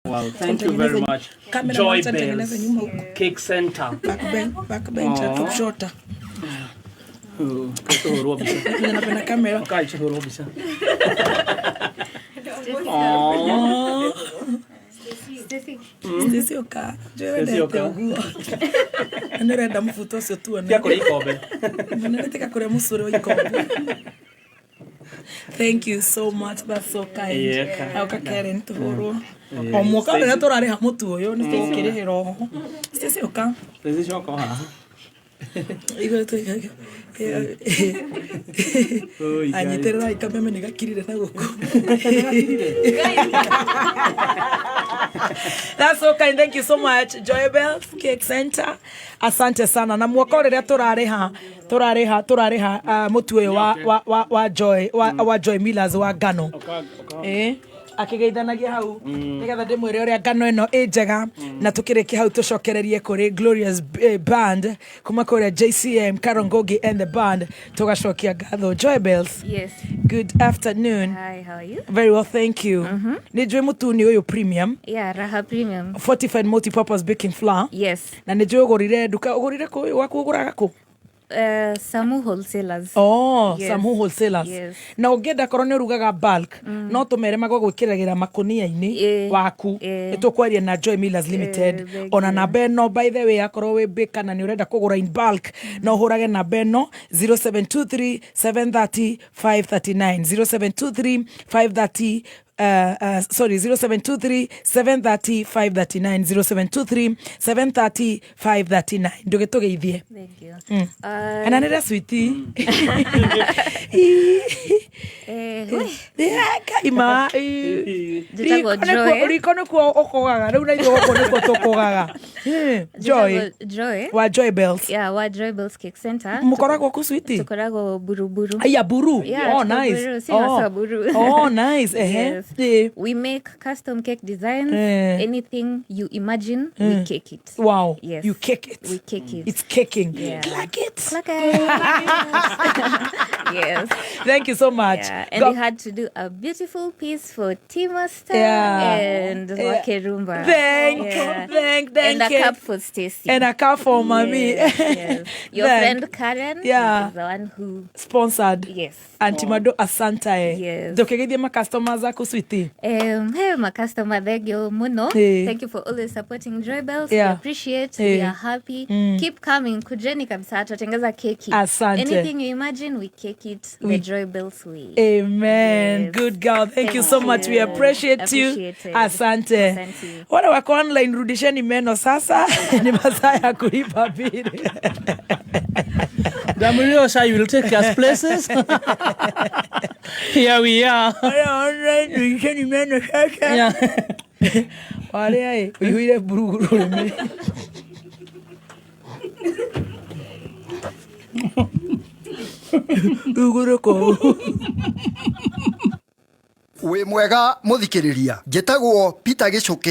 Well, thank you very much. Cameraman Joy acha nitengeneze Bells nyuma huko. Cake Center. Backbencher, top shotter. Tuhurwo mbica. Mwenye anapenda kamera. Ukai tuhurwo mbica. Aw. Stacy ũka. Njũĩ Stacy wendete ũka. ũguo. Na nĩ ũrenda mũbuto ũcio tuone. Tia kũrĩa ikombe. Nĩrĩtĩka kũrĩa mũcũrĩ wa ikombe. Thank you so much. That's so kind. Yeah. Auka Karen tũhũrwo. O mwaka rĩrĩa tũrarĩha mũtu ũyũ nĩ tũgũkĩrĩhĩra oho. Stacy ũka. Stacy coka o haha. Igũrũ tũigaga. Oi, guys. Anyitĩrĩra ikameme nĩ gakirire na gũkũ. That's so kind. Thank you so much. Joy Bells Cake Center. Asante sana. Na mwaka rĩrĩa tũrarĩha tũrarĩha tũrarĩha mũtu ũyũ wa Joy wa Joy Millers wa ngano. Ũka ũka. Akĩgeithanagia hau nĩgetha ndĩmwĩre ũrĩa ngano ĩno ĩ njega na tũkĩrĩkia hau tũcokererie kũrĩ Glorious Band kuma kũrĩa JCM Karongogi and the band tũgacokia ngatho. Joy Bells. Yes. Good afternoon. Hi, how are you? Very well, thank you. Nĩ njũĩ mũtuni ũyũ premium. Yeah, Raha Premium. Fortified multi-purpose baking flour. Yes. Na nĩ njũĩ ũgũrire nduka, ũgũrire kũ, waku ũgũraga kũ? Samu Wholesalers. Oh, Yes. Samu Wholesalers. Yes. Na ũngĩenda korwo nĩ ũrugaga bulk, no tũmere magũgwĩkĩragĩra makũnia-inĩ waku. Nĩ tũkwaria na Joy Millers Limited. Thank Ona you. namba ĩno, by the way, akorwo wĩ baker na nĩ ũrenda kũgũra in bulk, no ũhũrage namba ĩno 0723 730 539, 0723 530, sorry, 0723 730 539, 0723 730 539. Ndũgĩtũgeithie. Thank you. Ana nĩ switi. We. Ima. Njĩtagwo Joy. Riko nĩkuo ũkũgaga rĩu na ithuĩ gũkũ nĩkuo tũkũgaga. Joy. Njĩtagwo Joy. Wa Joy Bells. Yeah, wa Joy Bells Cake Center. Mũkoragwo kũ, switi? Tukoragwo Buruburu. Aya, Buru. Yeah, Oh, tuko nice. Buru, si Oh. hasa Buru. Oh, nice. Ehe. Yes. We make custom cake designs. Anything you imagine, we cake it. Wow. Yes. You cake it. We cake it. It's caking. Yeah. Clack it. Clack it. Yes. Thank you so much. Yeah. And we had to do a beautiful piece for Timasta and Wakerumba. Thank, thank And a you. cup for Stacy. And a cup for mommy. Yes. Your Thank. Friend Karen is the one who Sponsored. Yes. Auntie Mado, asante. Yes. Ndũkĩgeithie ma customers aku, switi. Hey, my customer, thank you muno. Thank you for always supporting Joy Bells. We appreciate. We are happy. Keep coming. Kujeni kabisa, tutengeza keki. Asante. Anything you imagine, we cake it the Joy Bells way. Amen. Yes. Good girl. Thank you Thank so much. We you. appreciate you. Appreciated. Asante. Asante. Wale wako online, rudisheni meno sasa. Ni masaa ya kulipa bili. Damuriosha, you will take us places. Here we are. Wale online, rudisheni meno sasa. Warĩa ĩ, ũihũire mburuguru rũrĩmĩ. Ruguru kũu. Wĩ mwega mũthikĩrĩria, njĩtagwo Peter Gĩcũkĩ.